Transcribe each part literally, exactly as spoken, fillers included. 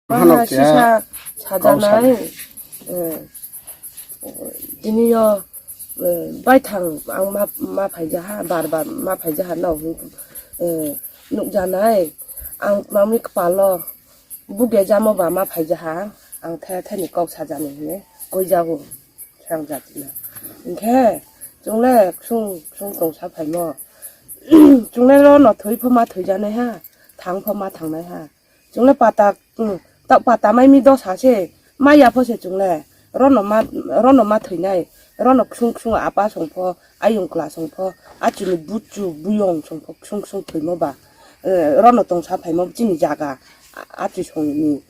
Hano Maha keha sisa kok sajanai, sana. Eh, tini yo, eh, baithang ang ma, ma phaija ha, bar bar ma phaija ha, no, eh, nukjanai, ang mami kpalo, buge jamo ba ma phaija ha, ang the the ni kok sajani hini, koi jago, sang jati na. Hingkhe, chungle ksung, ksung tong sa phaimo, chungle ro no thoi pho ma thoi janai ha, thang pho ma thangnai ha. Chungle pata, hmm, ta pata mai mi dos ha se, mai ya pho se chungle. Rono ma, rono ma thwinai, rono ksung ksung apa song pho, ayung kla song pho, achini buchu buyong song pho, ksung ksung thwimo ba. Eh, rono tong sa phaimo chini jaga, a-, achi song ni,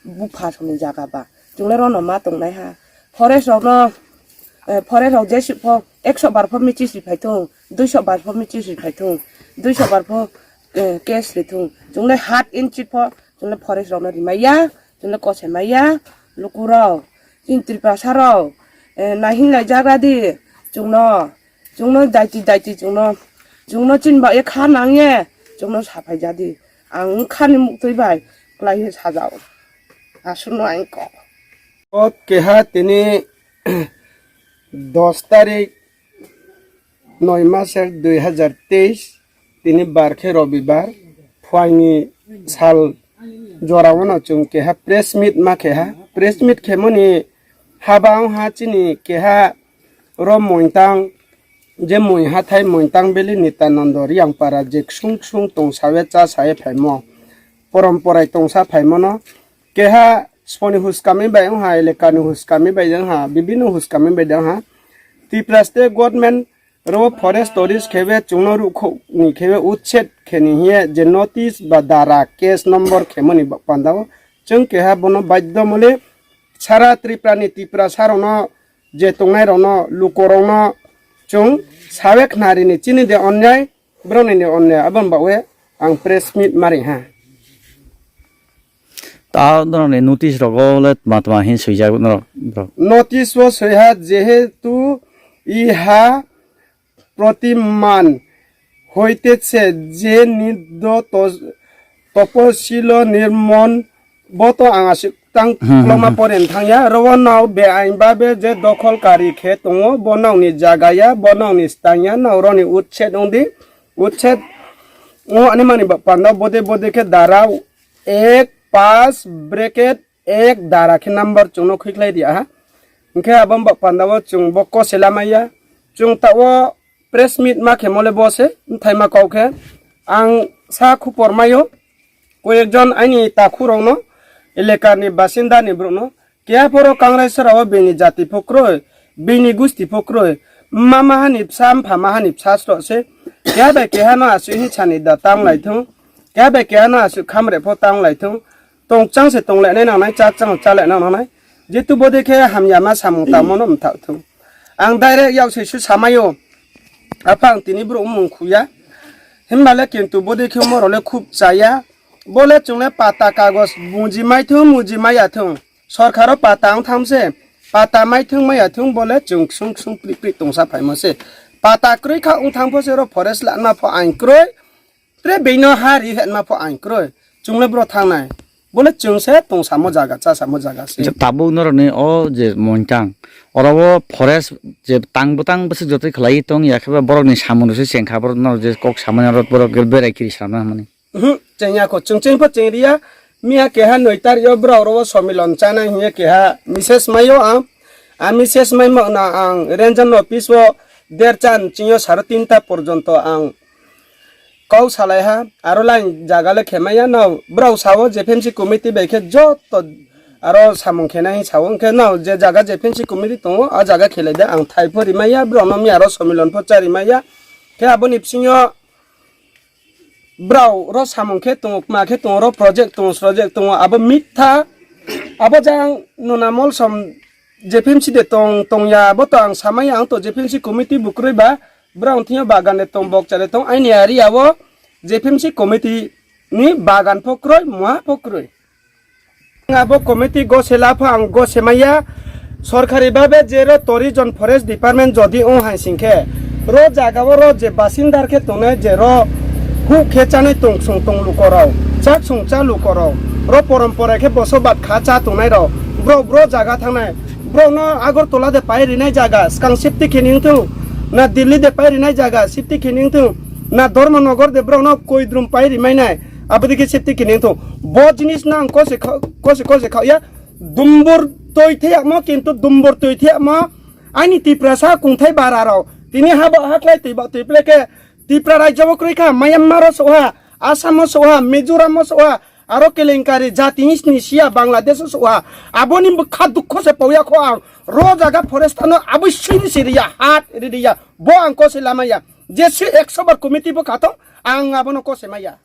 bupha song ni jaga ba. Chungle rono ma tongnai ha. Forest rok no, eh, forest rok jesi pho, ekso bar pho michi si phai thung, duiso bar pho michi si phai thung, duiso bar pho, eh, case ri thung. Chungle hat inchi pho, chungle forest rok no rimai ya, chungle kose mai ya, luku rok, chini Tripura sa rok, eh, naihing lai jagra di, chungno, chungno daiti daiti chungno, chungno chini ba ye kha nang ye, chungno sa phai ja di. Ang kha ni muktwi bai, klai ye sa jao. Aswk no ang kok. O keha tini dos tarik noi masor dui hazar teis, tini bar khe Robibar, phuaini sal jora wngno chwng keha press meet ma keha. Press meet khemoni haba wngha chini keha ro Mointang, je Moi hathai Mointang Valley Nitanando Riyangpara je ksung ksung tong sawi cha sawi phaimo, porom porai tongsa phaimono keha soni huskami bai wngha, elekani huskami bai wngha, bibino huskami bai wngha. Tripura State Government ro forest tourist khewe chungno rukhokni khewe utset kheni hiye je notice ba dara case number khemoni ba-, pandao chwng keha bono baidho mole sara Tripura ni Tripura sarokno je tongnai rokno lukorokno chwng sawe khnarini chini de onyai borokni de onyai aboni bagwi ang press meet mari ha. Ta norokni notice rogo le tma tma hin swijak norok borok. Notice o swiha jehetu iha protiman hoitese je niddo to-, toposilo nirmon boto ang aswk tang Hmm, hmm, kloma hmm. poren thangya rogo nao beain babe je dokhol kari khe tongo bo nokni jaga ya bo nokni stang ya nao roni utset wngdi utset o ani mani ba panda bode bode khe dara ek pas bracket ek dara khe number chwngno khikhlai ria ha. Hwnkhe abo ba pandao chwng bo kose lamaya. Chwng tao press meet ma khe mole bo se bwthaima kok khe ang sa khupor maio. Koyekjon ani takhurokno elekani basindani borokno keha phoro Kangrai sora o bini jati pho kwrwi, bini gusti pho kwrwi, mma mahani bwsa, mpha mahani bwsa sro se. Keha bai keha no aswk hinsani da tang lai thung, keha bai keha no aswk khamre pho tang lai thung. Tongchang se tong lainai nangnai, chakchang se cha lainai nangnai. Jetu bode khe hamya ma samung tamo no mthak thung. Ang direct yak se su samaio. Apha ang tini borok mung khuya. Himbale kintu bode khe moro le khub chaya. Bole chungle pata kagos muji mai thung, muji mai ya thung. Sorkaro pata wng tham se. Pata mai thung mai ya thung bole chung ksung ksung pri pri tongsa phaimo se. Pata kroi kha wng tham pho se ro forest lama pho ain kroi. Tre beino ha ri hwnma pho ang kroi. Chungle bro thangnai. Bole chwng se tong samo jaga, cha samo jaga se. Acha, tabuk norokni o je Mointang, oro o forest je tang bwtang bwswk jotoi khlai tong ya khe ba borokni samung rok se cheng kha, borok norok je kok samani oro borok berai kiri samna hwnmani. Mhm, cheng ya kho, chwng cheng pho cheng ri ya. Miya keha noi tar yo borok oro o somilon chana hinya keha message mayo ang. A message mai ma na ang Ranjan office o der chan ching yo saro tinta porjonto ang kok salai ha, aro line jaga le khemai ya, no, borok sao J P M C committee bai khe joto aro samung khenai sao, hwnkhe no, je jaga J P M C committee tongo, a jaga khelai de, ang thai pho rimai ya, borok no miya aro somilon pho cha rimai ya, khe aboni bisingo borok ro samung khe tongo, kma khe tongo, ro project tongo, project tongo, abo mitha, abo jang nuna molsom J P M C de tong, tong ya, abo to ang samai ya, ang to J P M C committee bukrui ba, borok thing yo bagan de tong, bokcha de tong, aini area o J P M C committee ni bagan pho kroi, muha pho kroi. Abo committee gosela pho ang gose maya, sorkari babe je ro tourism forest department jodi ong hai sing khe, ro jaga o ro je basindar khe tongnai je ro huk khe chanai tong sung tong luko rok, chak sung cha luko rok. Bro porompora khe bosobat kha cha tongnai rok. Bro, bro jaga thangnai. Bro no Agartala de pai rinai jaga, skang safety khe ning thung. Na Delhi de pai rinai jaga, safety khe ning thung. Na Dharmanagar de bro no Koidrum pai rimai nai. Abodi khe safety khe ning thung. Bo jinis no ang kose kha-, kose kose kha ya. Dumbur twi theyakmo kintu dumbur twi theyakmo. Ani Tiprasa kungthai bara rok. Tini habo haklai twi ba twi pleke. Tipra rajyo bo kwrwi kha, Myanmar o soha, Assam o soha, Mizoram o soha, aro kelenkari jati hisni siya Bangladesh o soha. Aboni bwkha dukho se pawya kho ang. Ro jaga forest ano aboi siri siri ya, hat riri ya. Bo ang ko se lama ya. Je se ekso bar committee bo khato, ang abono ko se maya.